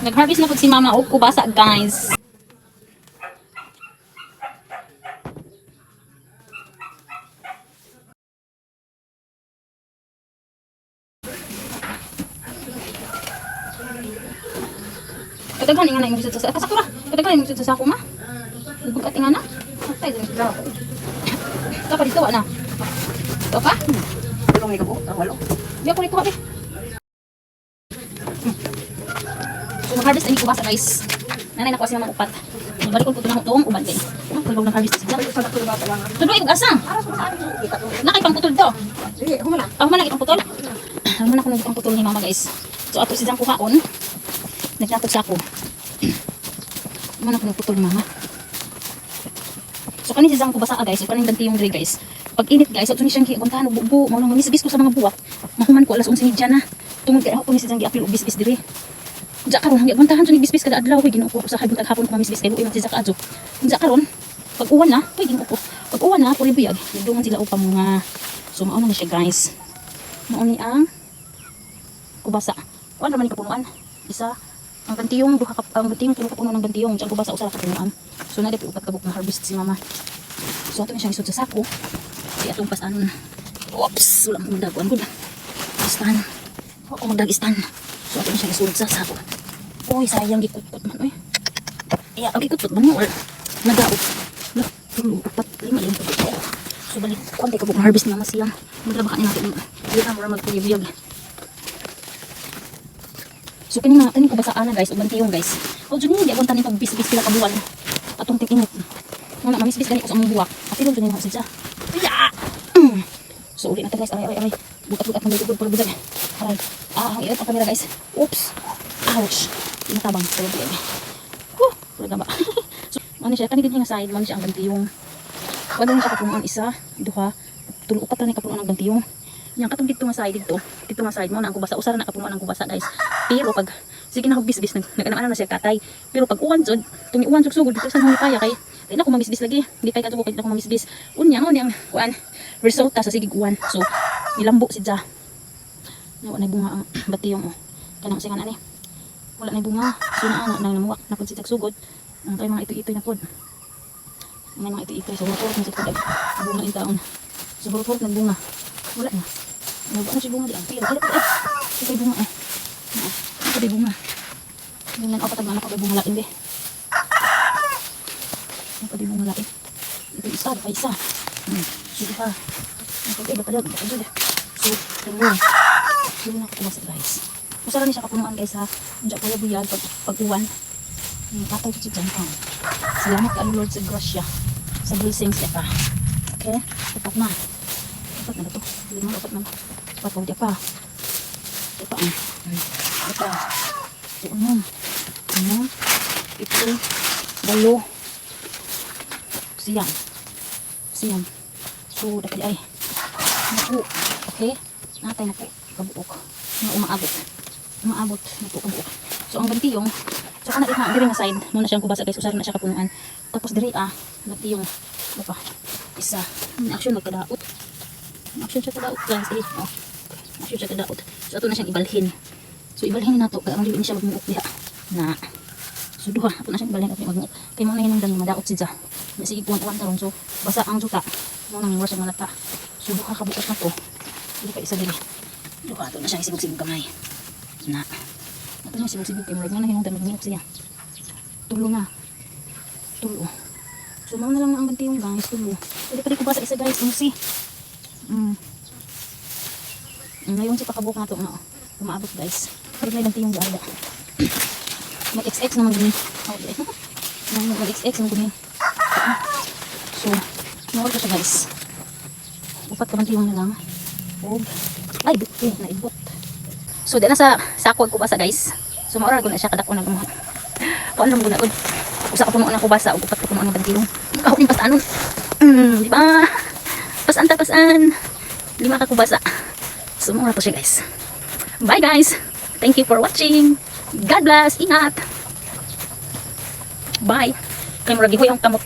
Nag-harvest na pud si Mama og kubasa, guys. Kadaghan nga na imong sa kasakura. Kadaghan imong sa sako, ma. Bugat nga na. Patay din sa sako. Ito pa dito wa na. Ito pa? Tulong ni kabo, ang walo. Di ako nito kape. So mag-harvest ani kubasa, guys. Nanay na ko si mama upat. Balik ko na itong uban kay. Ah, kulog ng harvest siya. Tuloy og asa. Nakay pangputol to. Sige, humana. Ako man lang ipangputol. Ako man ako nang ipangputol ni mama, guys. So ato si kuhaon. Naglatog sa ako. Man ako nagputol, mama. So kani si Zang kubasa, guys, so kaning dantiyong diri, guys. Pag init, guys, so ni siyang giaguntahan og bubo, mao nang mamisbis ko sa mga buwak. Mahuman ko alas 11:30 na. Tungod kay ako ni si Zang giapil og bisbis diri. Unsa karon ang giaguntahan jud ni bisbis kada adlaw, huy Ginoo ko, sa buntag hapon ko mamisbis kay luoy man si Zaka adyo. Unsa karon pag uwan na, huy Ginoo ko. Pag uwan na, puri buyag, nagdungan sila og pamunga. So mao na ni siya, guys. Mao ni ang kubasa. Kuan ra man ni kapunuan. Isa ang gantiyong duha ka, ang gantiyong tulo ka puno ng gantiyong, ang kubasa usa ra ka punuan. So na upat ka buok na harvest si mama. So ato na siyang isod sa sako. Di atong pasanon. Oops, wala akong magdaguan gud. Istan. Oo, magdag istan. So ato na siyang isod sa sako. Uy, sayang gikutkot man oy. Iya, ang gikutkot man mo. Nagaot. Lah, tulo, upat, lima, lima. So balik, kuan kay kabuk na harvest ni mama siya. Madraba ka ni natin. Dili na mura magpuyog. So kini mga kini kubasa ana, guys, ug bantiyong, guys. O jud ni di tanin pag bisbis pila ka buwan. Atong tig-init. Muna mamisbis gani ko sa among buwak. Apilon jud ni siya. Ya. So uli na ta, guys. Aray, aray, aray. Bugat bugat man gud puro bugat. Aray. Ah, ang init ang camera, guys. Oops. Ouch. Di matabang puro bugat. Huh, puro gaba. So ano siya kani din nga side, man siya ang bantiyong. Wala na siya kapunuan, isa, duha, tulo, upat na ni kapunuan ang bantiyong. Yang katong dito nga side dito, dito nga side mo na ang kubasa, usara na kapunuan ang kubasa, guys. Pero pag sige na bisbis nag nag na siya katay. Pero pag uwan jud, tungi uwan jud sugod dito sa mga paya kay di na ko mamisbis lagi. Di kay kadto ko kay di na ko mamisbis. Unya mo niyang kuan resulta sa sige uwan. So nilambo si Ja. Wala na bunga ang batiyong oh. Kanang singan ani. Wala na bunga. So naa na nang namuwak na pud si sugod. Ang kay mga ito-itoy na pod. May mga ito-itoy. So hurot na sa pod bunga in taon. So hurot nagbunga. Wala na. Wala na siya bunga di ang pero pero eh. Ito bunga eh. Ito di bunga. Ganyan ako patag anak ko bunga lain be. Ito di bunga lain. Ito isa, pa isa. Sige pa. Ito ay baka baka jud. So, tulo. Tulo na kubasa, guys. Usara ni siya kapunuan, guys, ha. Unja ko buyag pag pag-uwan. Patay ko si Jan. Salamat kaayo, Lord, sa grasya. Sa blessings ya pa. Okay? Upat na. Upat na ba to? Lima, upat na. Upat pa, di pa. Di pa. Di pa. So, unom. Unom. Ito. Walo. 9. 9. So, dapit ay. Naku. Okay? Natay na po. Kabuok. Nga umaabot. Umaabot. Naku, kabuok. So, ang gantiyong. So, kana diri diri nga side. Muna siyang kubasa, guys. Usara na siya kapunuan. Tapos diri ah. Gantiyong. Ano pa? Isa. Action magkadaot. Action siya kadaot, guys. Eh, oh. Action siya kadaot. So, ato na siyang ibalhin. So, ibalhin na to. Kaya ang dili ni siya magmuok diha. Na. So, duha. Ato na siyang ibalhin at magmuok. Kay mo na hinungdan madaot siya. Na sige kuwan-kuwan karon. So, basa ang juta. Mo nang mura siya malata. So, duha ka buok na to. Hindi pa isa diri. Duha ato na siyang isibog-sibog kamay. Na. Ato na sibog-sibog kay murag mo na hinungdan magmuok siya. Tulo na. Tulo. So, mao na lang ang bantiyong, guys. Tulo. Pwede pa rin ko basa isa, guys. 11. Ngayon si pakabuok na to nga. Oh. Umaabot, guys. Pero may bantiyong gada. Mag-XX naman gini. Okay. Mag-XX naman gini. So, nawal ko siya, guys. Upat ka bantiyong na lang. Og, ay, buti, naibot. So, di na sa sako ko basa, guys. So, maura ko na siya kadako na gumawa. Kuan lang muna ko. Usa ka puno na kubasa ug upat ka puno ng bantiyong. Ako ning pasanon. Di ba? Pasan ta pasan. Lima ka kubasa. So, maura to siya, guys. Bye, guys. Thank you for watching. God bless. Ingat. Bye. Kay murag gihuy ang kamot.